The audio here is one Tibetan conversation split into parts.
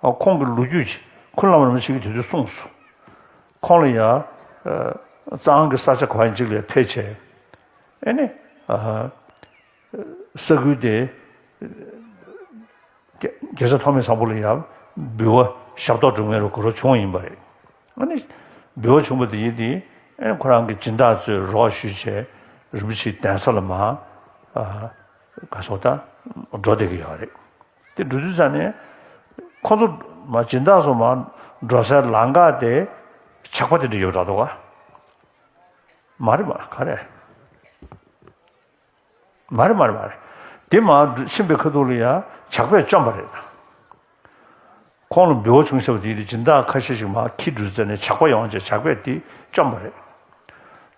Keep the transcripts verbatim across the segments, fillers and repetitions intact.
ཁོང་གི་ལོ་རྒྱུས་ཀྱི་ཁུན་བླ་མ་རིན་པོ་ཆེ་གིས་དེ་དུས་གསུངས་སོང་། ཁོང་ལ་ཡང་གཙང་གི་ས་ཆ་ག་བ་ཡིན་ཅིག་ལ་ཕེབས་བྱས། ཨེ་ནི། ས་ཁུལ་དེ། རྒྱལ་རྒྱལ་ཚབ་ཐོགས་མེད་བཟང་པོ་ལ་ཡང་འབུལ་བ་ཞབས་ཏོག་སྒྲུབ་མཁན་རུ་གོ་རུ་བྱུང་བ་ཡིན་པ་རེད། ཨ་ནི། འབུལ་བ་བྱུང་བ་དེ་ཡིན་དེ། ཨེ་ཁོ་རང་གི་སྦྱིན་བདག་ཚོས་རོགས་ཞུས་བྱས་རིན་པོ་ཆེའི་གདན་ས་ལ་མར། ཨ། ག་སོགས་ད། འགྲོ་བསྡད་ཀྱི་ཡོད་རེད། དེ་འགྲོ་དུས་ཙང་ནས། ཁོ་ཚོ་མར་སྦྱིན་བདག་ཚོ་མར་འགྲོ་སའི་ལམ་ཁ་དེ་ཇག་པ་དེ་འདྲ་ཡོད་པ་འདྲ་འདུག་ག་མ་རེད་མ་ག་རེད། མ་རེད་མ་རེད་མ་རེད། དེ་མར་ཕྱིན་པའི་ཁ་ཐུག་ལ་ཡང་ཇག་པས་བཅོམ་པ་རེད། ཁོང་ལ་འབུལ་བ་བྱུང་བཞག་པ་དེ་སྦྱིན་བདག་ཁ་ཤས་ཤིག་མར་འཁྱེར་འགྲོ་ཙ་ནས་ཇག་པ་ཡོང་བྱས་ཇག་པས་དེ་བཅོམ་པ་རེད།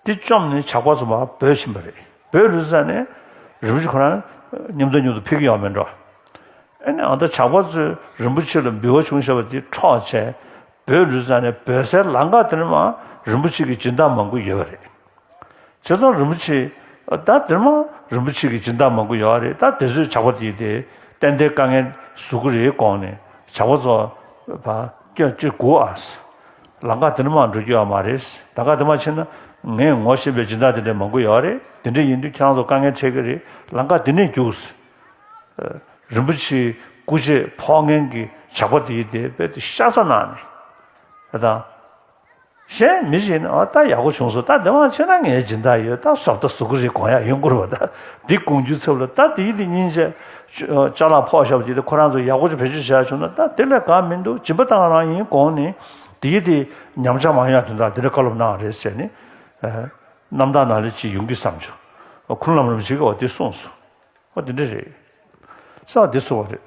དེ་བཅོམ་ནས་ཇག་པ་ཚོ་མར་བྲོས་ཕྱིན་པ་རེད། བྲོས་འགྲོ་ཙ་ནས་རིན་པོ་ཆེ་ཁོ་རང་མཉམ་དུ་མཉམ་དུ་ཕེབས་ཀྱི་ཡོད་མེད་འགྲོ། ཨེ་ནས་ཨ་ད་ཇག་པ་ཚོས་རིན་པོ་ཆེ་ལ་འབུལ་བ་བྱུང་བཞག་པ་དེ་འཕྲོག་བྱས་བྲོས་འགྲོ་ཙ་ནས་བྲོས་སའི་ལམ་ཁ་དེ་ནས་མར་རིན་པོ་ཆེ་གི་སྦྱིན་བདག་མང་པོ་ཡོད་པ་རེད། བྱས་ཙང་རིན་པོ་ཆེ། ད་དེར་མ་རིན་པོ་ཆེ་གི་སྦྱིན་བདག་མང་པོ་ཡོད་རེད། ད་དེ་ཚོས་ཇག་པ་དེ་དེ་ཏན་ཏན་དཀའ་ངལ་བཟོ་གི་རེད་དགོངས་ནས་ཇག་པ་ཚོ་ཕར་སྐྱོད་ཅིག་སྒུག་ཨ། ལམ་ཁ་དེ་ནས་མར་འགྲོ་རྒྱུ་ཡོད་མ་རེད། ད་ག་དེ་མ་ཕྱིན་ན་ངས་ངོ་ཤེས་པའི་སྦྱིན་བདག་དེ་འདྲ་མང་པོ་ཡོད་རེད། དེ་འདྲ་ཡིན་དུས་ཁྱེད་རང་ཚོ་དཀའ་ངལ་འཕྲད་ཀྱི་རེད། ལམ་ཁ་དེ་ནས་རྒྱུགས། རིན་པོ་ཆེའི་སྐུ་རྗེས་ཕོག་མཁན་གྱི་ཇག་པ་དེ་དེ་དཔེ་དེ་ཤ་ཚ་གནང་ནས། ད། གཞན་མི་ཞིག་ནི་ཨ་ད་ཡག་པོ་བྱུང་སོང་། ད་དེ་མ་ཕྱིན་ན་ངའི་སྦྱིན་བདག་ཡོད། ད་བཟོ་ལྟ་བཟོ་གི་རེད་དགོངས་ཡག་ཡོང་གི་རེད་པ། ད་འདི་དགོངས་རྒྱུ་ཚབ་ལ་ད་དེའི་དེ་སྙིང་རྗེ་ཅ་ལག་ཕོག་བཞག་པ་དེ་ཁོ་རང་ཚོ་ཡག་པོ་ཅིག་བེད་སྤྱོད་བྱས་བྱུང་ན་ད་དེ་ལས་གང་མི་འདུག་སྦྱིན་པ་བཏང་རང་ཡིན་དགོངས་ནས་དེའི་དེ་ཉམས་ཆག་མ་ཡོང་ཡག་དོན་དག་འདི་འདྲ་བཀའ་སློབ་གནང་རེད་ཟེར་ནས། རྣམ་དག་ནང་ལས་ཅིག་ཡོང་གི་བསམ་བྱུང་། ཁུངས་ལམ་རིན་པོ་ཆེ་གིས་འོ་དེ་གསུངས་སོང་། ཨོ་དེ་འདྲ་རེད། ས་འདི་ཚོ་བ་རེད།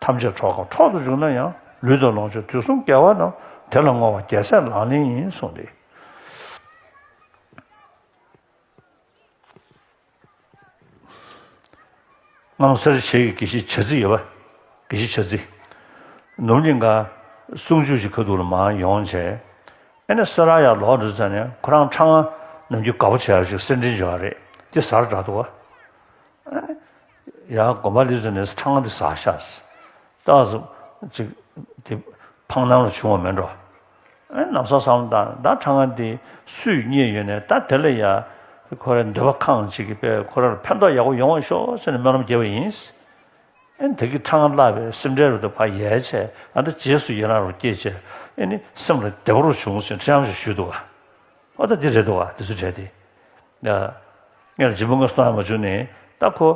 ཐམས་ཅད་འཕྲོག་གམ་འཕྲོག་ཏུ་འཇུག་ན་ཡང་། ལུས་དང་ལོངས་སྤྱོད་དུས་གསུམ་དགེ་བ་རྣམས། དེ་ལ་བསྔོ་བ་རྒྱལ་སྲས་ལག་ལེན་ཡིན་གསུངས་ཏེ། སྔོན་སེ་ར་བྱེས་ཀྱི་དགེ་བཤེས་བྱ་རྩི་ཡོད་པ། དགེ་བཤེས་བྱ་རྩི། ནུབ་གླིང་ག་གསུང་ཆོས་ཀྱི་ཁ་ཐུག་ལ་མར་ཡོང་བྱས། ཨེ་ནས་སེ་ར་ཡར་ལོག་འགྲོ་ཙ་ནས་ཁོ་རང་ཁྲང་ཨན་ནམ་རྒྱུན་དགའ་པོ་བྱས་པ་ཞིག་སེར་ཕྲེང་འབྱོར་བ་རེད། དེ་ཟ་ར་དྲག་འདུག་བ། ཡང་དགོན་པ་སླེབས་ཚར་ནས་ཁྲང་ཨན་དེ་ཟ་ཤག་ཏོག་ཙམ་ཅིག་དེ་ཕངས་སྣང་རུ་བྱུང་བ་མེད་འགྲོ། ཨེ་ནམ་སང་བསམ་བློ་བཏང་ད་ཁྲང་ཨན་དེ་སུས་རྙེད་ཡོད་ནས་ད་དེ་ལ་ཡ་ཁོ་རའི་འདོད་པ་ཁེངས་ཅིག་གིས་དཔེ་ཁོ་ར་ལ་ཕན་ཐོགས་ཡག་པོ་ཡོང་བ་ཤོག་ཟེར་ནས་སྨོན་ལམ་བརྒྱབ་པ་ཡིན། ཨེ་ནི་དེ་གི་ཁྲང་ཨན་བརླགས་པའི་སེམས་ཁྲལ་རུ་དུ་ཕར་ཡལ་བྱས་ཨ་ད་རྗེས་སུ་ཡི་རང་རུ་སྐྱེས་བྱས་ཨེ་ནི་སེམས་ལ་བདེ་བོ་རུ་བྱུང་ཟེར་ཁྲི་འཆམ་ཞིག་ཞུས་འདུག་བ། ཨ་ད་འདི་རེད་འདུག་བ་དེ་ཚོ་གྲས་དེ། ངས་ལ་ཇི་མ་ངས་སོང་ཡ་མ་བྱུང་ནས་ད་ཁོ་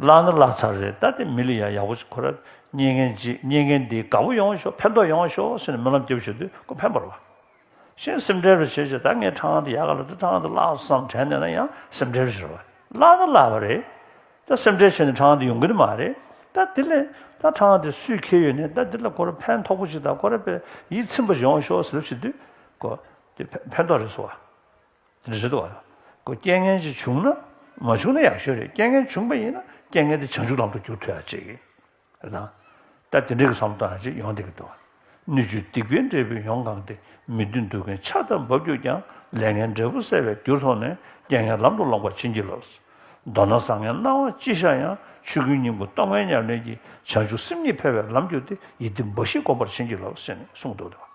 བརླག་ན་བརླག་ཚར་རེད། ད་དེ་མི་ལ་ཡ་ཡག་པོ་ཅིག་ཁོ་ར་རྙེད་མཁན་ཅིག་རྙེད་མཁན་འདི་དགའ་པོ་ཡོང་བ་ཤོག་ཕན་ཐོགས་ཡོང་བ་ཤོག་ཟེར་ནས་སྨོན་ལམ་རྒྱབ་བྱེད་དུས་ཁོ་ཕན་པ་རེད་བ། གཞན་སེམས་ཁྲལ་རེ་བྱེད་བྱེད་ད་ངས་ཁྲང་ཨན་དེ་ཡག་ག་ལ་ད་ཁྲང་ཨན་དེ་བརླག་སོང་བསམ་དྲན་ནས་ན་ཡང་སེམས་ཁྲལ་རེ་བྱེད་རེད་བ། བརླག་ན་བརླག་པ་རེད། ད་སེམས་ཁྲལ་བྱས་ནས་ཁྲང་ཨན་དེ་ཡོང་གི་ནི་མ་རེད། ད་དེ་ལས་ད་ཁྲང་ཨན་དེ་སུས་ཁྱེར་ཡོད་ནས་ད་དེ་ལ་ཁོ་ར་ཕན་ཐོགས་པོ་ཅིག་དང་ཁོ་ར་དཔེ་ཡིད་ཚིམ་པ་ཡོང་ཤོག་ཟེར་བྱེད་དུས་ཁོ་དེ་ཕན་ཕན་ཐོགས་རེད་ཟེར་བ། དེ་འདྲ་རེད་དོ། ཁོ་རྐྱེན་ངན་ཅིག་བྱུང་ན་མ་བྱུང་ན་ཡག་ཤོས་རེད། རྐྱེན་ངན་བྱུང་པ་ཡིན་ན་རྐྱེན་ངན་དེ་བྱང་ཆུབ་ལམ་དུ་བསྒྱུར་ཐུབ་ཡག་ཅིག་རེད་དང་། ད་དེ་འདྲའི་གི་བསམ་བློ་གཏོང་ཡག་ཅིག་ཡོང་བསྡད་ཀྱི་འདུག་སྣོད་བཅུད་སྡིག་པའི་འབྲས་བུས་ཡོངས་གང་སྟེ། མི་མཐུན་དུག་ལྔའི་ཆར་ལྟར་འབབ་གྱུར་ཀྱང་། ལས་ངན་འབྲས་བུ་བསལ་བའི་རྒྱུར་མཐོང་ནས། རྐྱེན་ངན་ལམ་དུ་སློང་བར་བྱིན་གྱིས་རློབས། མདོར་ན་བཟང་ངན་སྣང་བ་ཅི་ཤར་ཡང་། ཆོས་ཀུན་སྙིང་པོ་རྟོག་མེད་ཉམས་ལེན་གྱིས། བྱང་ཆུབ་སེམས་ཉིད་འཕེལ་བའི་ལམ་གྱུར་ཏེ། ཡིད་བདེ་འབའ་ཞིག་བསྒོམ་པར་བྱིན་གྱིས་རློབས་ཟེར་ནས་གསུངས་འདུག་སྟེ།